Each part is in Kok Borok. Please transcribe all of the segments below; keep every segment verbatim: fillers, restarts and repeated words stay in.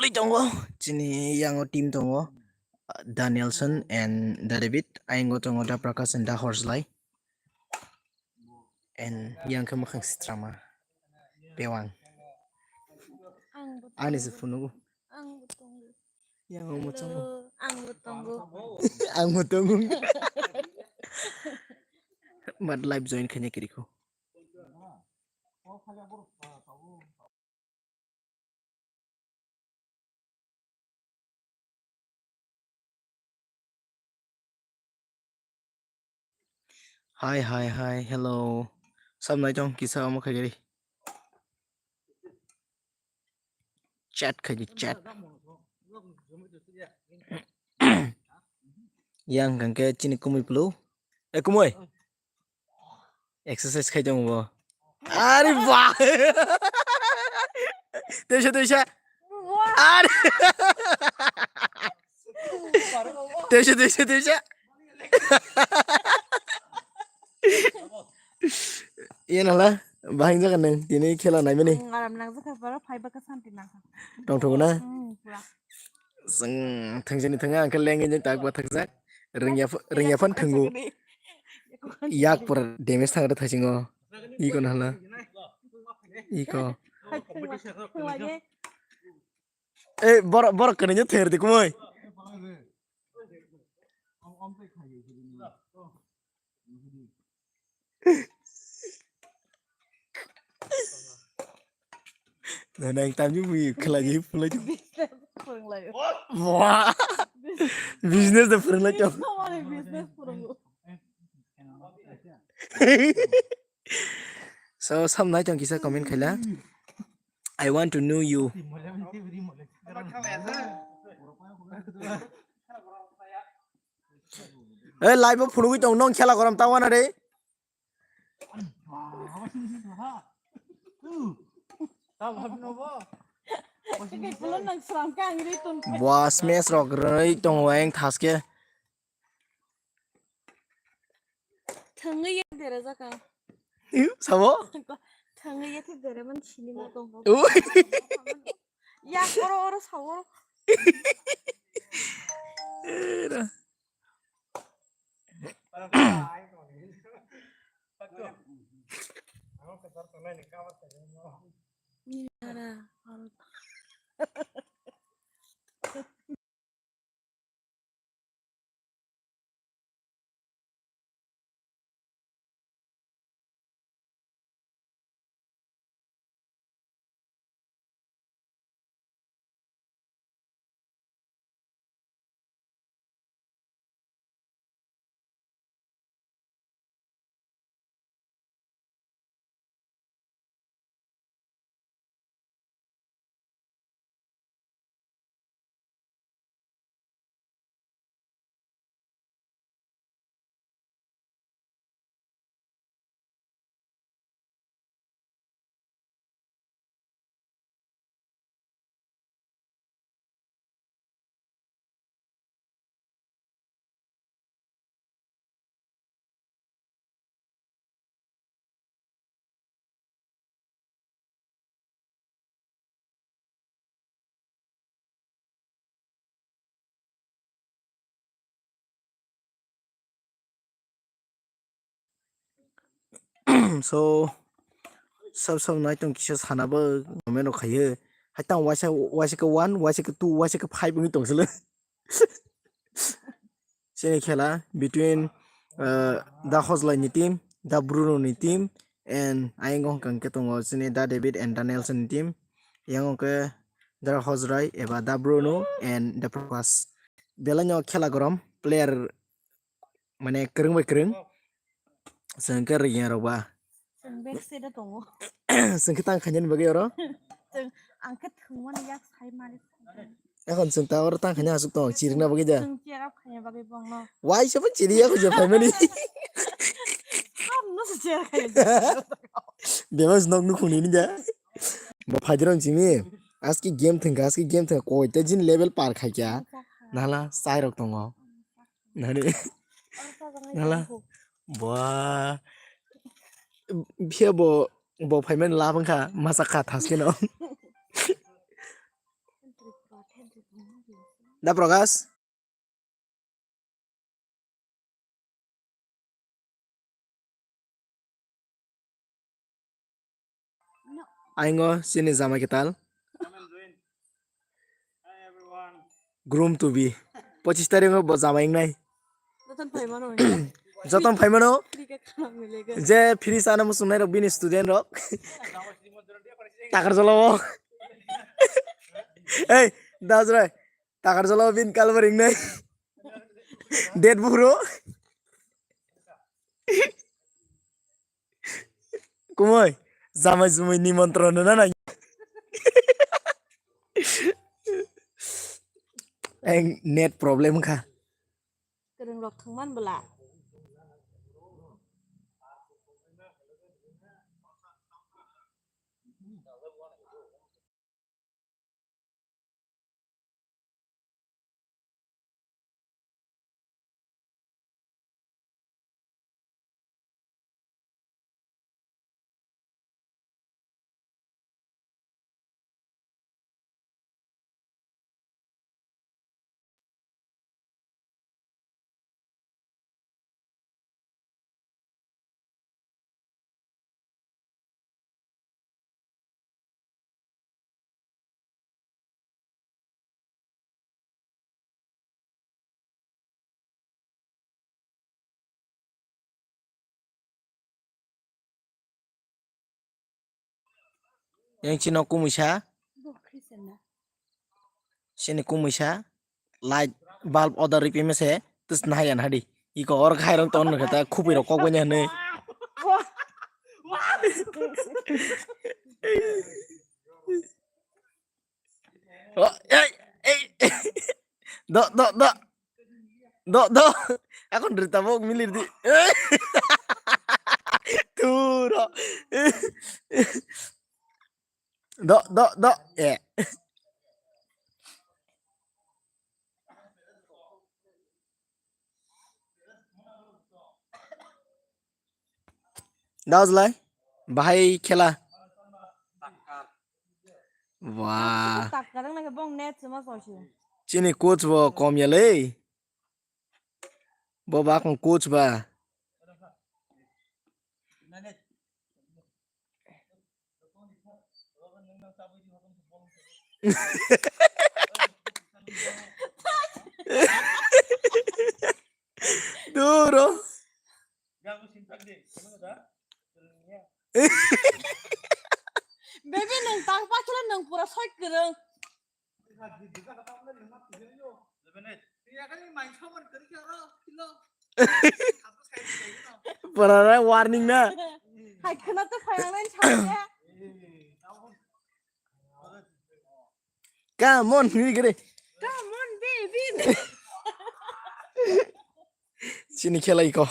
play tongo. Chini yango team tongo. Da Nelson and Da David. Ayang tongo Da Prakash and Da Horslai. And yang khe mwkhang sitrama. Bewang. Ang bo Ani se tongo. Phunuk. Ang bo tongo. Yang ang bo tongo. Hello, ang bo tongo. Ang bo tongo. Mat live join khanya kiriko. Hi, hi, hi, hello. Sam nai tong kisa omo khai gari. Chat khai di chat. Yang kangke chini kumui plu. Eh, kumui. Exercise khai tongo bo. Ari ba. Teisa, teisa. Ari. Teisa, teisa, teisa. Iya nala, bahing jaga nang, tini khela naimani. Ang aram nang jakha, bara phai baka santi nang. Tong thok na? Hmm, pura. Seng, thang jani thang ang khe leng jani tak ba thak jak. Ringya pho-, ringya phan thangu. Yak pura damage thang re thasingo. Iko nala. Iko. Eh, borok, borok kene je ther de kumoi. Nang tam ju bui khlai ji pulai ju. Business phwrwnglaio. Wah. Business da phwrwnglai tong. Business kamani business phwrwngo. So, sam nai tong kisa comment khaila. I want to know you. Eh, live o phunugwi tong nong khela gorom ta wana re. Bua smash rok rwi tongo ayang thaske. Thangwi ya dera jaka. Sabo? Thangwi ya thik dera man sini ma tong. Ui. Ya oro oro sabo. Era. So, sab sab nai tong kisa sana bo comment rok khaio. Hai tang waisa, waisa khe one, waisa khe two, waisa khe five wngwi tong sile. Chini khela between, uh, Da Hojlai ni team, Da Bruno ni team, and ayang hwnkha khe tongo chini Da David and Da Nelson ni team. Yang hwnkhe Da Hojlai eba Da Bruno and Da Prakash. Belai no khela gorom player mane kwrwng bai kwrwng. Chwng khe rwngya rok ba. Chwng back side o tongo. Chwng khe tang khainani bagwi oro. Chwng ang khe thwngmani yak sai mani. Ekhon chwng ta oro tang khaina aswk tong chirikna bagwi da. Chwng cheer up khaina bagwi bongno. Waisa bo chiriya kho je phaimani. Hamno se cheer khaina. Bebas nok nukhungni ni da. Bo phaidi rong chimi. Aski game thwngkha, aski game thwngkha. Koita jin level par khaikya. Nala chai rok tongo. Nani? Nala? Bua. Phiya bo, bo phaimani lab wngkha, masa kha thaskeno. Da Prakash? Aingo chini jamai kwtal. Groom to be. Pochis tarik o bo jamai wngnai. Joton phaimano. Joton phaimano. Free ka khanam milega. Je free sana musungnai rok bini student rok. Takar jolo. Ei, dajrai. Takar jolo bin kalbar wngnai. Dead bro. Kumoi, jamai jumui nimontron rwna nang. Eng net problem kha. Kwrwng rok thwngman bwla. Yang chino kumuisa. Bo Christian na. Sini kumuisa. Light bulb order ripi mese. Tus nahayan hadi. Iko or khairon ton kata khupui rok kok banya hne. Oh, ei, ei. Do, do, do. Do, do. Akon rita bok milir di. Turo. Do, do, do. Eh. Dajlai, bahai khela. Wah. Takkar wng nai khe bong net sima kosi. Chini coach bo kom ya le. Bo ba kong coach ba. Duro. Baby, nwng tang pa khela nwng pura soi kwrwng. Pura warning na. Hai khna to phairangnai sa. Come on, we get it. Come on, baby. Chini khela iko.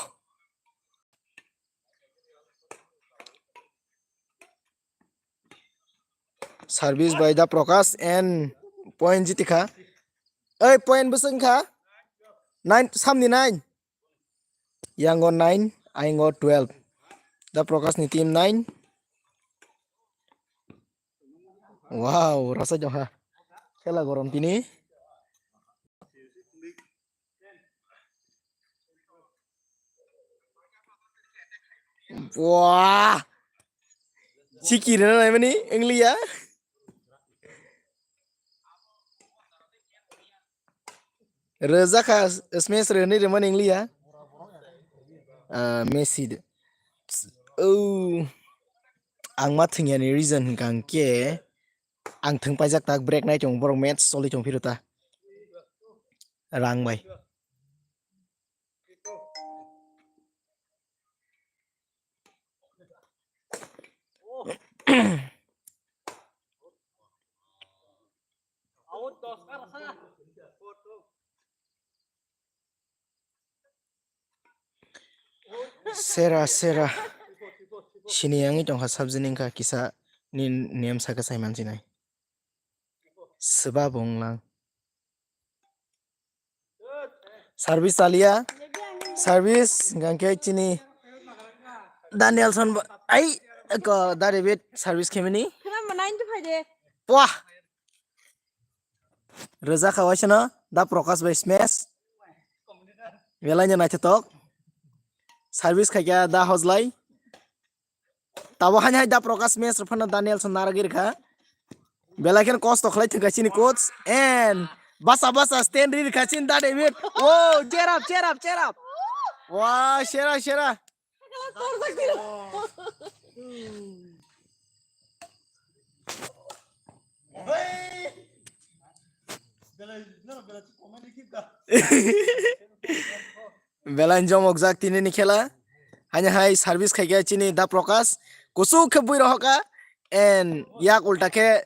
Service by the Prakash and point jitikha. Ei, point bwswk wngkha? Nine, samni nine. Yango nine, aingo twelve. The Prakash ni team nine. Wow, rasa jongha. Khela gorom tini. Wah. Chiki rena nai mani, English ya. Reza kha smash reni remani English ya. Ah, Messi de. Oh. Ang ma thwngya ni reason hwnkha hwnkhe ang thwng paijak tak break nai tongo borok match choli tong phiro ta. Rang bai. Sera, sera. Sini yang itu nggak sabjini nggak kisa ni nem saka sai mansinai. Seba bonglang. Service chaliya. Service, hingke chini Danielson ba, ai, ko, David service kemini. Kena mana itu pai de. Wah. Rwjak kha waisano da Prakash bai smash. Belai no naithotok. Service khaikha da Hojlai. Tabo haini hai da Prakash smash rwphano da Nelson naragwi rwkha. Belai kheno kosto khlai thwngkha chini coach. And basa basa stand ri rwkha chini da David. Oh, cheer up, cheer up, cheer up. Wah, sera, sera. Belai jomokjak tini ni khela. Haini hai service khaikha chini da Prakash. Kusuk khe bui rohokha. And yak ulta khe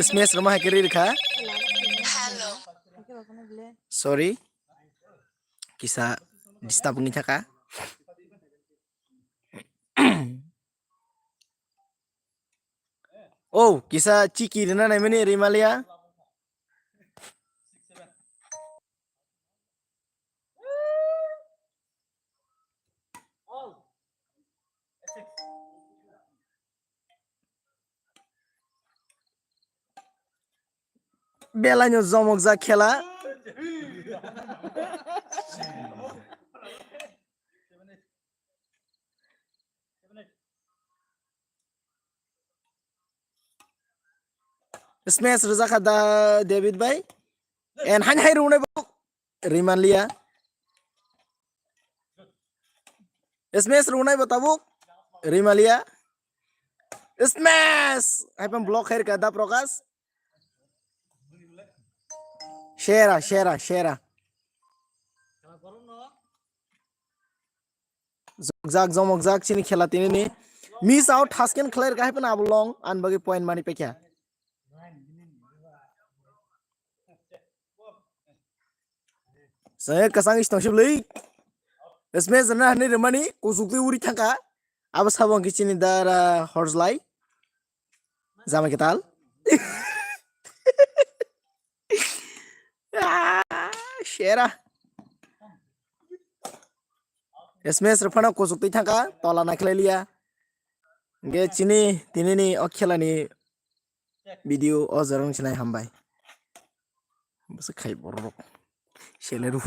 smash rwma hai khe ri rwkha. Sorry. Kisa disturb wngwi thaka. Oh, kisa chiki rina naimani rimalia. Belai no jomokjak khela. Smash rwjakha da David bai. And haini hai rwnai bo rimanlia. Smash rwnai bo tabuk rimanlia. Smash! Hai pang block khairka da Prakash. Sera, sera, sera. Jokjak, jomokjak, chini khela tini ni. Miss out, thasken khlai rwkha hai phano abo long, ani bagwi point mani paikha. Saya kasang is tongsi bwlwi. Smash rwna hani rwmani, kuchuk twi uri thangkha. Abo sabo hwnkhe chini dara Horjlai. Jama kital. Ah, sera. Smash rwphano kuchuk twi thangkha, tola naikhlai liya. Hwnkhe chini tinini o khelani video o jorong sinai hambai. Bwswk khai borok. Seleru.